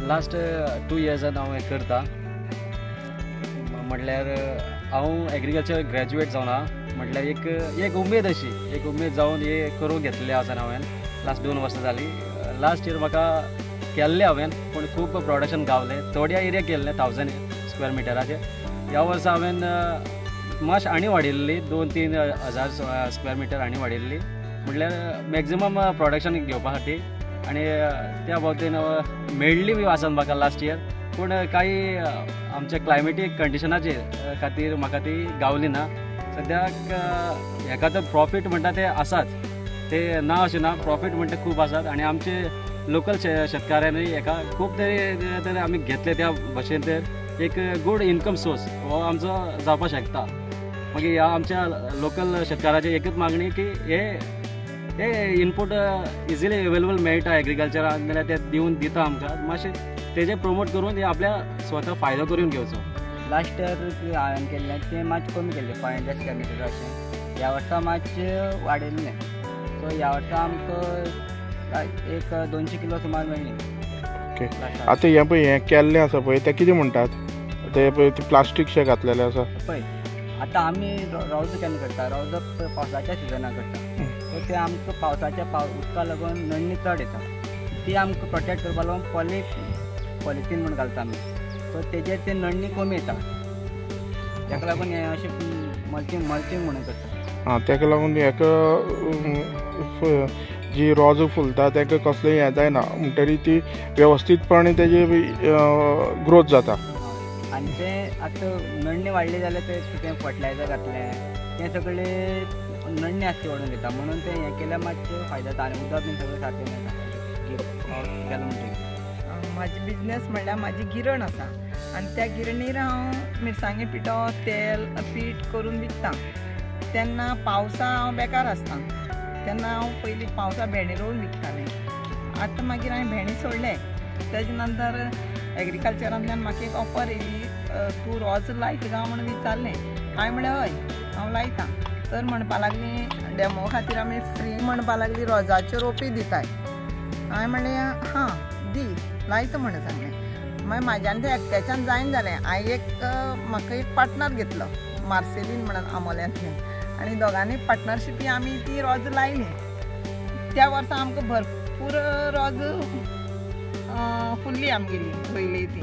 Last 2 इयर्सान हांव हें करता. म्हटल्यार हांव एग्रीकल्चर ग्रॅज्युएट जावन आहा, म्हटल्यार एक एक उमेद अशी एक उमेद जावन हे करूंक घेतलें आसा हांवें. लास्ट 2 वर्सां जालीं. लास्ट इयर म्हाका केल्लें हांवें, पूण खूब प्रोडक्शन गावलें. थोड्या एरिया केल्लें 1000 स्क्वेअर मिटराचेर. ह्या वर्सा हांवें मातशें आनी वाडयल्ली, 2-3 हजार स्क्वेअर मिटर आनी वाडयल्ली, म्हटल्यार मॅक्जिमम प्रोडक्शन घेवपा खातीर. आनी त्या बाबतीन मेळ्ळी बी आसा म्हाका लास्ट इयर, पूण कांय आमच्या क्लायमेटीक कंडिशनाचेर खातीर म्हाका ती गावली ना. सद्याक हेका तर प्रॉफीट म्हणटा ते आसाच, ते ना अशें ना, प्रॉफीट म्हणटा खूब आसात. आनी आमचे लोकल शेतकाऱ्यांनी हेका खूब तरी तर आमी घेतले त्या भशेन तर एक गूड इनकम सोर्स हो आमचो जावपाक शकता. मागीर ह्या आमच्या लोकल शेतकाराची एकूच मागणी की हे हे इनपूट इजिली अवेलेबल मेळटा एग्रीकल्चरान जाल्यार ते दिवन दिता आमकां, मातशें तेजें प्रमोट करून हे आपल्या स्वता फायदो करून घेवचो. लास्ट इयर हांवें केल्लें तें मातशें कमी केल्लें, 500 स्क्वेअर मिटर अशें. ह्या वर्सा मातशें वाडयल्लें. सो ह्या वर्सा आमकां एक 200 किलो सुमार मेळ्ळी. ओके, आतां हें पळय हें केल्लें आसा पळय तें कितें म्हणटात तें पळय प्लास्टीक शें घातलेलें आसा पळय. आतां आमी रोजो केन्ना करता, रोजो पावसाच्या सिजनाक करता. सो ते आमकां पावसाच्या उदका लागून नडणी चड येता, ती आमकां प्रोटेक्ट करपा लागून पॉलिथीन म्हूण घालता आमी. सो तेजेर ते नडणी कमी येता, ताका लागून हें अशें मल्चिंग म्हणून करता. आं, ताका लागून हेका जी रोजां फुलता ताका कसलें हें जायना, म्हणटरी ती वेवस्थीतपणे तेजी ग्रोथ जाता. आनी ते आतां नडणी वाडली जाल्यार ते कितें फर्टिलायजर घातलें तें सगळें नडणी आसता वाडून घेता, म्हणून तें हें केल्यार मातशें फायदो जाता आनी उदक बीन सगळें सारकें मेळटा केलें म्हणटकीर. म्हाजी बिजनेस म्हणल्यार म्हाजी गिरण आसा आनी त्या गिरणीर हांव मिरसांगे पिठो, तेल, पीठ करून विकता. तेन्ना पावसा हांव बेकार आसता, तेन्ना हांव पयलीं पावसा भेंडे रोवन विकतालें. आतां मागीर हांवें भेंडे सोडले. तेजे नंतर एग्रीकल्चरांतल्यान म्हाका एक ऑफर येयली, तूं रोज लायता काय म्हूण विचारलें. हांवें म्हणलें हय हांव लायता. तर म्हणपा लागली डेमो खातीर आमी फ्री म्हणपा लागली रोजाच्यो रोपी दिताय. हांवें म्हणलें हां दी, लायता म्हण सांगलें. मागीर म्हाज्यान तें एकट्याच्यान जायना जालें. हांवें एक म्हाका एक पार्टनर घेतलो, मार्सेलीन म्हणून आमोल्यांतल्यान, आनी दोगांनी पार्टनरशिपी आमी ती रोज लायली. त्या वर्सा आमकां भरपूर रोज फुल्ली आमगेली रोयली ती.